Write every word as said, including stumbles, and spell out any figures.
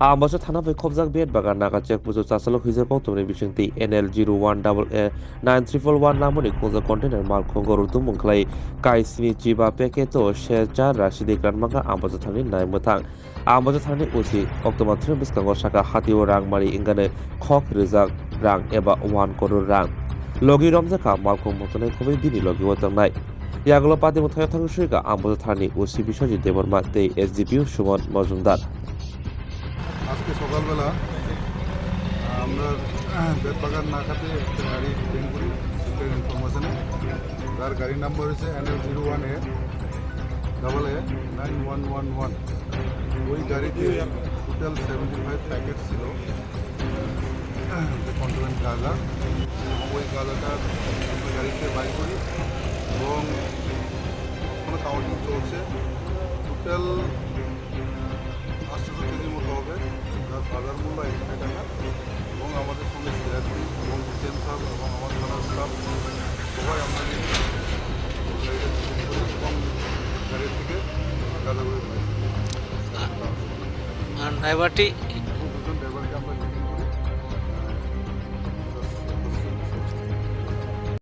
Ambasa thana bai khobjak bet bagan naga check post o chasalo huijak koktwmani bisingtwi N L zero one double A nine triple one lamani khongjak container malkhungo rutumung khlai kaisini chiba packet o se char rasi de kranmangkha Ambasa thani nai mwthang. Ambasa thani O C October three bwskango saka hatio rang mari wngkha khok rijak rang eba one crore rang. Logi romjakha malkhung muthunai khobwi bini logi o tongnai. Yagulo pati muthai thang suika Ambasa thani O C Biswajit Debbarma tei S D P O Suman Mojumdar. আজকে সকালবেলা আমরা বেতবাগান নাকাতে একটা গাড়ি ডিটেন করি সিক্রেট ইনফরমেশনে। তার গাড়ি নাম্বার হচ্ছে N L zero one A double A nine one one one. ওই গাড়িতে টোটাল সেভেন্টি ফাইভ প্যাকেট ছিল, যে কন্ট্রোলিং গাঁজা। ওই গাঁজাটা আমরা গাড়িতে বাই করি এবং এখনো কাউন্টিং চলছে। টোটাল আটশোশো কেজির মতো হবে, যার বাজার মূল্য একশো টাকা। এবং আমাদের সঙ্গে সিআরপি এবং ডিসিএম সাহেব এবং আমার থানার স্টাফ সবাই আমরা গাড়িটা চেক করি এবং গাড়ি থেকে গাঁজাগুলি পাই। আর ড্রাইভারটি